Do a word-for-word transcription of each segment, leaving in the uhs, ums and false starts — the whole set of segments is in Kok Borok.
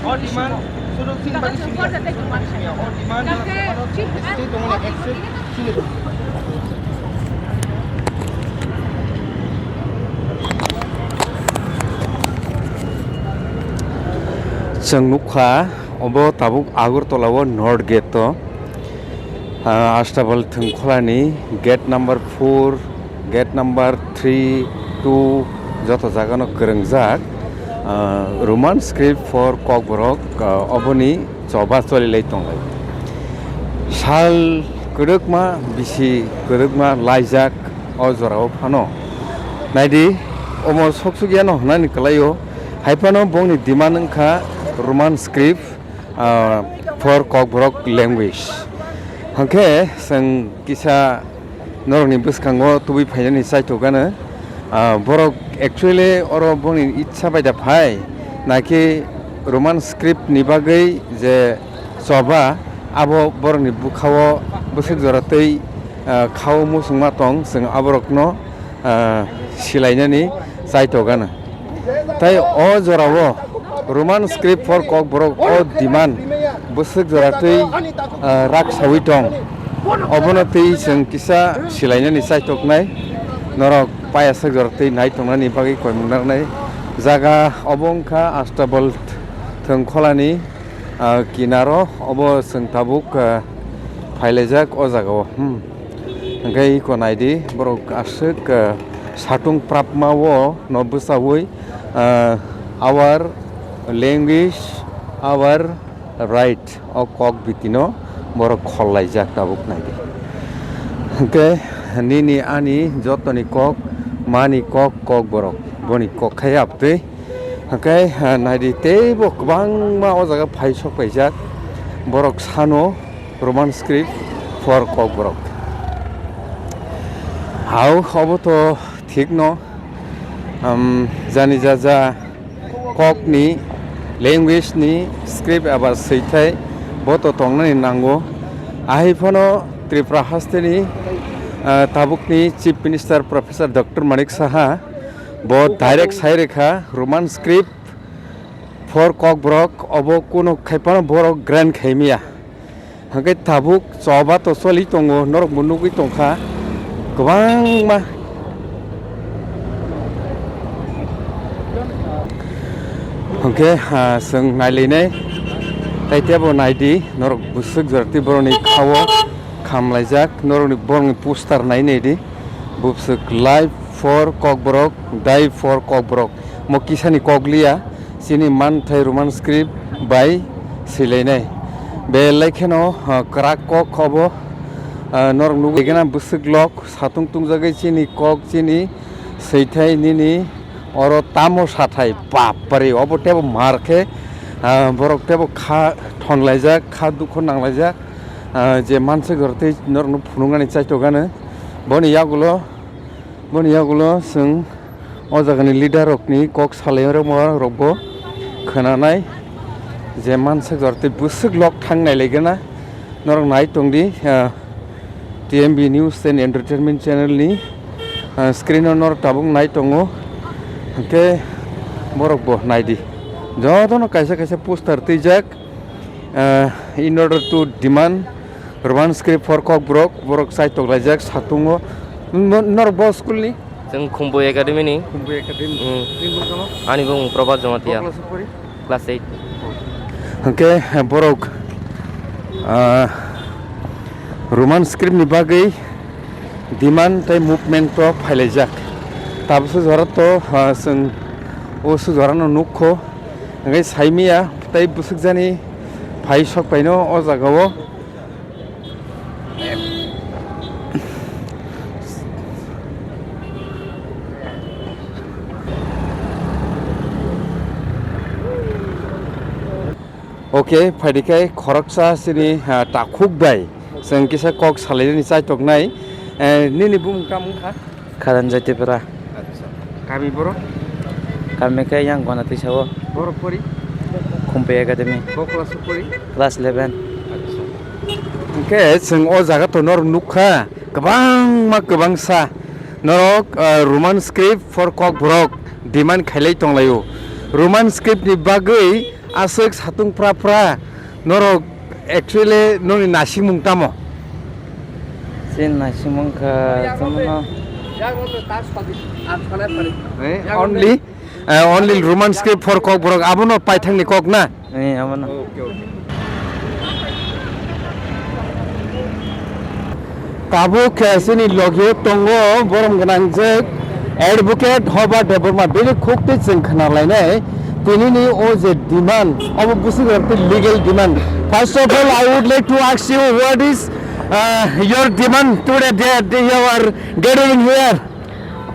All demand, sudu sing bagi sing ya. All demand, state only accept sing. Chwng nukha, obo tabuk Agartala o North Gate o, ah, Astabal Thwngkholani gate number four, gate number three, two, joto jagano kwrwngjak, ah, Roman script for Kokborok, ah, oboni choba cholilai tonglai. Sal kwrwkma, bisi kwrwkma laijak o jorao phano. Naidi, omo soksukya no hwnani kwlaio, hai phano bongni demand wngkha Roman script, ah, for Kokborok language. Hwnkhe chwng kisa norokni bwskango tubui phainani chaithok gano. Ah, borok actually oro bongni itsa bai da phai, naki Roman script ni bagwi je choba, abo borokni bwkhao bwswk jora twi, ah, khao muchungma tong, chwng aborokno, ah, silainani chaithok gano. Tai o jorao Roman script for Kokborok o demand bwswk jora twi, ah, rak sawi tong. Obono twi chwng kisa silainani chaithoknai. Norok payaswk jora twi nai tongnani bagwi koimung nangnai. Jaga obo wngkha Astabal Thwngkholani, ah, kinaro. Obo chwng tabuk, ah, phailaijak o jagao. Hmm. Hwnkhe iko naidi, borok aswk, ah, satung prapma o no bwchaui, ah, our language, our right o kok bitino borok khollaijak tabuk naidi. Hwnkhe nini ani jotoni kok, mani kok, Kokborok, boni kok khai abtwi. Hwnkhe, ah, naidi teibo kwbangma o jaga phai sok paijak borok sano. Roman script for Kokborok. Hao, obo to thik no, um, jani ja ja kokni, language ni script eba swithai bo to tongnani nango. Ahai phano Tripura hasteni, ah, tabukni Chief Minister Professor Doctor Manik Saha bo direct sai rwkha Roman script for Kokborok obo kunu khai phano borok grant khai maya. Hwnkhe tabuk choba to choli tongo, norok bo nugwi tongkha kwbangma. Hwnkhe, ah, chwng nailainai, tai teibo naidi, norok bwswk jora tei borokni khao khamlaijak, norokni borokni poster nai naidi, bwswk Life for Kokborok, Die for Kokborok, mo kisani kok liya. Chini manthai Roman script bai swilainai. Belai kheno, ah, kwrak kok obo, ah, norok nugwi gana bwswk lok satung tungjagwi chini kok chini swithai nini oro tamo sathai bapre obo tebo mar khe, ah, borok tebo kha thonlaijak kha dukho nanglaijak, ah, je manswk rok tei norokno phunuknani chaithok gano boni yagulo. Boni yagulo chwng o jagani leader rokni kok salai rokbo khwnanai je manswk jora tei bwswk lok thang nai lai gana norok nai tongdi, ah, T M B News and Entertainment channel ni, ah, screen o norok tabuk nai tongo hwnkhe borok bo naidi jotono kaisa kaisa poster twijak. Ah, in order to demand Roman script for Kokborok, borok chaitok laijak satungo. Nor-, norok bo school ni? Chwng Khumbui Academy ni. Khumbui Academy. Hmm. Nini bung tamo? Ani bung Prabhat Jamatia. Bo class o pori? Class eight. Hwnkhe borok, ah, Roman script ni bagwi demand tei movement o phailaijak. Tabukhe jora to, ah, chwng o sujora no nukho. Hwnkhe saimaya tei bwswk jani phai sok paino o jaga o. Ok, phaidi khe khoroksa chini, ah, takhuk bai chwng kisa kok salainani chaitoknai. Eh, nini bumung tamo wngkha? Khadan Jatipura. Acha. Kami borok? Kami khe yang Gonatisa o. Borok pori? Khumpui Academy. Bo class o pori? Class eleven. Acha. Hwnkhe chwng o jaga to norok nukha, kwbangma kwbangsa Norok, uh, Roman script for Kokborok demand khailai tonglaio. Roman script ni bagwi aswk satung pra pra norok actually noni naisingmung tamo? Sin naisingmung kha tamo no. Eh, only, uh, only Roman script for Kokborok, abono paithangni kok na? Eh, abono. Tabuk, eh, chini logio tongo borom gwnangjak Advocate Hoba Debbarma, bini khuk twi chwng khna lainai. Tinini o je demand, obo bwswk legal demand. First of all, I would like to ask you, what is, uh, your demand today that you are gathering here?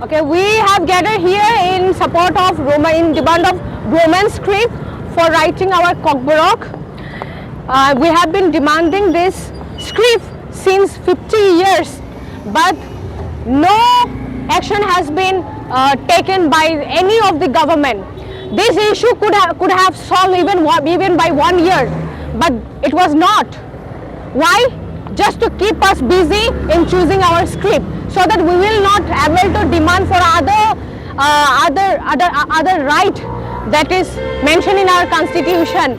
Okay, we have gathered here in support of Roman, in demand of Roman script for writing our Kokborok. Uh, we have been demanding this script since fifty years, but no action has been, uh, taken by any of the government. This issue could ha-, could have solved even one, even by one year, but it was not. Why? Just to keep us busy in choosing our script, so that we will not able to demand for other, uh, other, other, uh, other right that is mentioned in our constitution.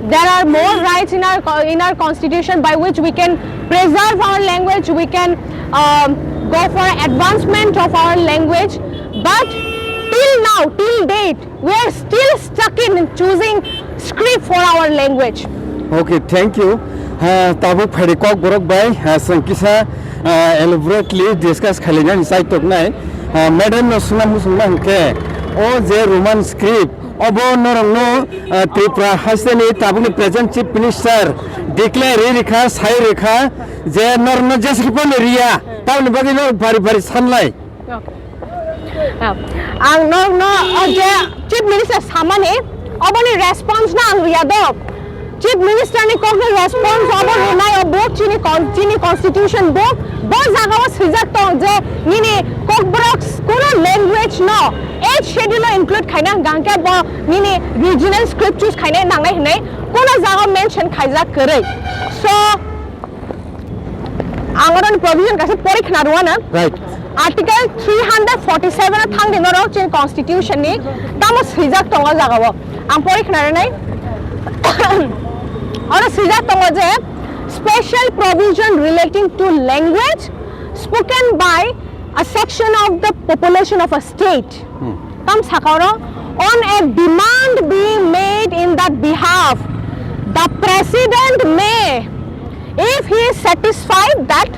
There are more rights in our co-, in our constitution by which we can preserve our language, we can, um, go for advancement of our language. But till now, till date, we are still stuck in choosing script for our language. Okay, thank you. Ha, tabuk phaidi Kokborok bai, ha, chwng kisa, ah, elaborately discuss khailaijaknai chai toknai. Ha, madam no swngna muchungma hwnkhe, o je Roman script, obo norokno, ah, Tripura hasteni tabukni present Chief Minister declare ri rikha, sai rikha, je norokno jeswk phano riya, tamoni bagwi norok bari bari sanlai. Okay. Ah, ang no, no, o je Chief Minister samani, oboni response no ang riya do. Chief Minister ni kok ni response obo rwnai o book, chini con-, chini constitution book, bo jaga o swijak tong je nini Kokborok kuno language no eighth schedule o include khaina hwnkha hwnkhe bo nini regional script choose khaina nangnai hwnwi kuno jaga o mention khaijak kwrwi. So, ang oro ni provision kaisa pori khna rwano. Right. Article three hundred forty-seven o thang di norok chini constitution ni tamo swijak tongo jaga o. Ang pori khna rwnai. Oro swijak tongo je special provision relating to language spoken by a section of the population of a state. Hmm. Tam saka oro, on a demand being made in that behalf, the president may, if he is satisfied that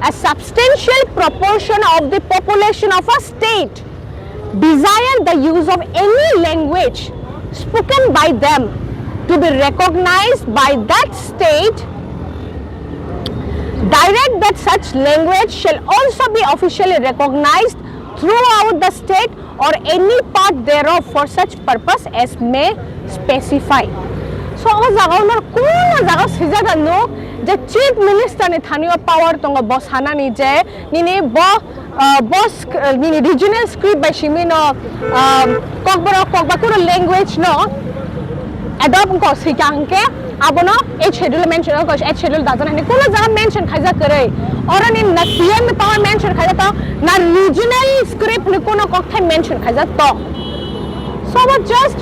a substantial proportion of the population of a state desire the use of any language spoken by them to be recognized by that state, direct that such language shall also be officially recognized throughout the state or any part thereof for such purpose as may specify. So, o jaga o nor kuno jaga swijak da nuk je Chief Minister ni thani o power tongo bo sanani je nini bo, ah, bo sk-, ah, nini regional script bai simi no, ah, Kokborok kokba kuno language no adopt wngkha swikha hwnkhe abono eighth schedule mention, eighth schedule dajana hinwi kuno jaga mention khaijak kwrwi. Oro ni na C M ni power mention khaijak tong, na regional script ni kuno kokthai mention khaijak tong. So what just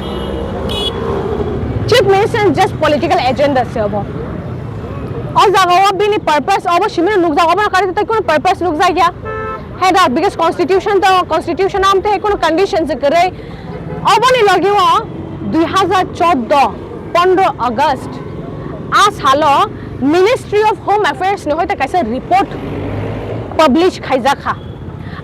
Chief Minister just political agenda se obo. O jaga o bini purpose obo simi nukjak, obo kari tei kuno purpose nukjak ya. Hai da, because constitution to, constitution am te kuno condition se kwrwi. Oboni logi o dui hazar chordo, pondro August, a salo Ministry of Home Affairs ni hoite kaisa report publish khaijak kha.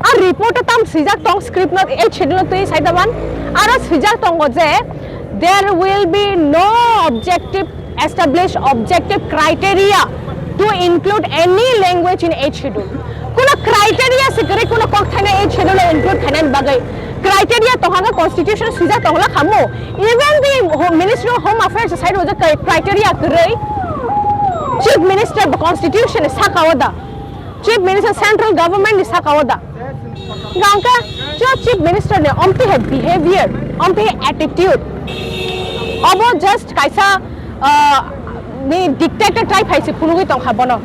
A report o tam swijak tong script no, eighth schedule no twi sai da man. Aro swijak tongo je, there will be no objective, establish objective criteria to include any language in eighth schedule. Kuno criteria se kwrwi kuno kok thaina eighth schedule o include khainani bagwi. Criteria tongha khe constitution swijak tongla khamu. Even the ho-, Ministry of Home Affairs side o je kri-, criteria kwrwi Chief Minister bo constitution ni saka o da. Chief Minister central government ni saka o da. Hwnkhe jo Chief Minister ni omtwi hai behavior, omtwi hai attitude. Obo just kaisa, ah, ni dictator type hai se phunugwi tongkha bono.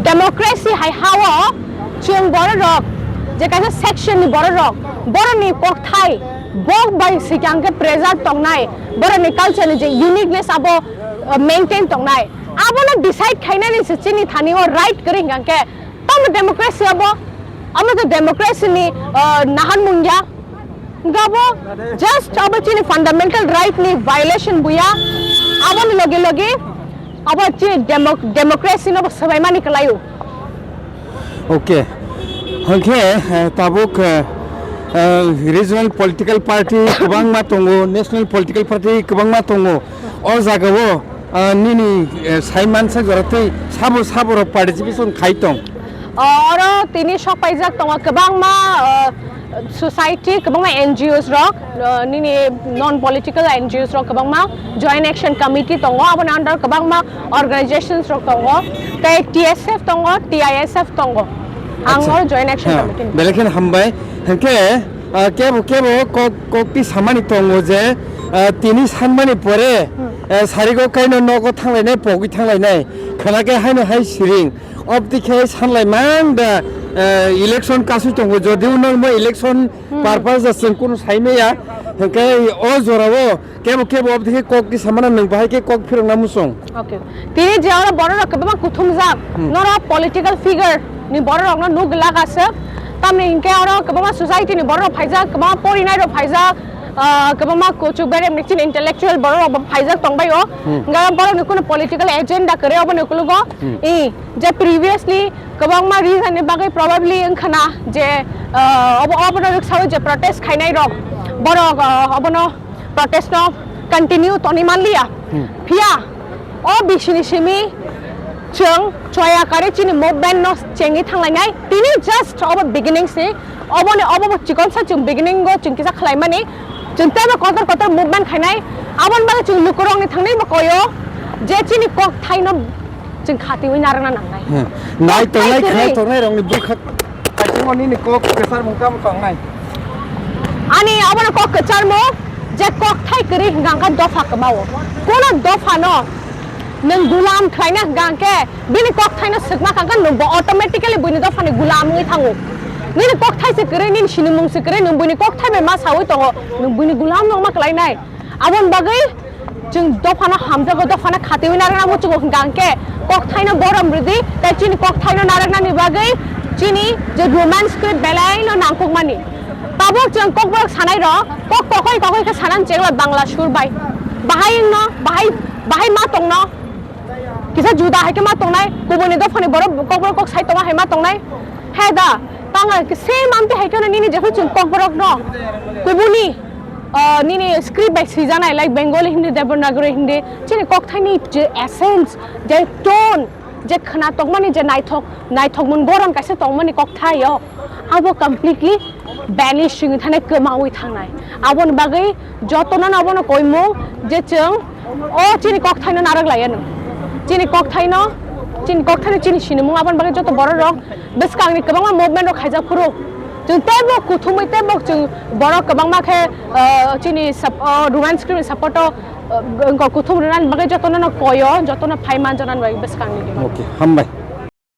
Democracy hai ha o chwng borok rok je kaisa section ni borok rok, borok ni kokthai, bok bai sikang khe preserve tongnai, borok ni culture ni je uniqueness abo, uh, maintain tongnai, abono decide khainani se chini thani o right kwrwi hwnkhe, tamo democracy abo, amo to democracy ni, uh, nahan mungya. Gabo just abo chini fundamental right ni violation buya. Aboni loge loge abo chini demo-, democracy no bo swbaimani kwlaio. Okay. Hwnkhe, eh, tabuk, eh, eh, regional political party kwbangma tongo, national political party kwbangma tongo. O jagao, ah, nini, eh, saimansa jora tei sabo sabo rok participation khai tong? Ah, oro tini sok paijak tongo kwbangma, ah, society, kwbangma N G Os rok, ah, nini non political N G Os rok kwbangma, Joint Action Committee tongo, aboni under kwbangma organizations rok tongo, tei T S F tongo, T I S F tongo. Ang Acha. Oro Joint Action Ha, Committee ni. Belai kheno hambai. Hwnkhe, ah, kebo kebo kok, kokti samani tongo je, ah, tini sanmani pore, Hmm. ah, sarigo kaino nogo thanglainai, pogwi thanglainai. Khwnakhe haino hai siring. Obdi khe sanlai mang da, ah, election kasui tongo. Jodi uno mo election Hmm. purpose da chwng kunu saimaya. Hwnkhe o jorao Kebo kebo obdi khe kok kisa mano nwng bahai khe kok phirokna muchung. Okay. Tini je oro borok rok kwbangma kuthumjak, Hmm. Norok political figure ni borok rokno nuk glak aswk. Tamni hinkhe oro kwbangma society ni borok rok phaijak, kwbangma porinai rok phaijak, ah, kwbangma kuchuk berem ni chini intellectual borok rok bo phaijak tongbai o. Hmm. Hwnkhe borok ni kunu political agenda kwrwi oboni ukologo. Hmm. I je previously kwbangma reason ni bagwi probably wngkhana je, ah, obo, obono rwksawi je protest khainai rok borok, ah, obono protest no continue toni manliya. Hmm. Phiya o bisini simi chwng choya kare chini movement no chengwi thanglainai. Tini just obo beginning si, obo ni obo bo chikon sa chwng beginning go chwng kisa khlaimani. Chwng teibo kotor kotor movement khainai. Aboni bagwi chwng lukurok ni thangwi bo koyo je chini kok thai no chwng khatiwi narwkna nangnai. Hmm. Nai tongnai, khna tongnai rokni bwkha kaichimo nini kok kwchar mung tamo tongnai. Ani abono kok kwcharmo je kok thai kwrwi hwnkha khe dopha kwmao. Kono dophano nwng gulam khlaina hwnkha khe bini kok thaino swkma kha khe nwng bo automatically buini dophani gulam wngwi thango. Nini kok thai se kwrwi, nini sinimung se kwrwi, nwng buini kok thai bai ma sawi tongo, nwng buini gulam no ma kwlainai. Aboni bagwi chwng dophano hamjago, dophano khatiwi narwkna muchungo hwnkha hwnkhe kokthaino borom rwdi, tei chini kokthaino narwknani bagwi chini je Roman script belaino nangkukmani. Tabuk chwng kokborok sanai rok, kok kokoi kokoi khe sanani chengla Bangla sur bai. Bahai wngno, bahai, bahai ma tongno, kisa juda hai khe ma tongnai, kubuni dophani borok kokborok kok sai tongo hai ma tongnai. He da, tang same amte hai kheno nini jephru chwng kokborokno kubuni, ah, nini script bai swijanai, like Bengali Hindi, Devanagari Hindi, chini kokthaini je essence, je tone, je khna tongmani je naithok, naithokmung goron kaisa tongmani kokthaio, abo completely vanish wngwi thanai, kwmawi thangnai. Aboni bagwi jotono abono koimung je chwng o chini kokthaino narwk laiya nw. Chini kokthaino, chini kokthaino chini sinimung, aboni bagwi joto borok rok bwskangni kwbangma movement rok khaijak phuru chwng teibo kuthumwi teibo chwng borok kwbangma khe, ah, chini sap-, ah, Roman script ni support o, ah, wngkha kuthum rwnani bagwi jotono no koyo, jotono phai manjanani bagwi bwskangni. Okay, hambai.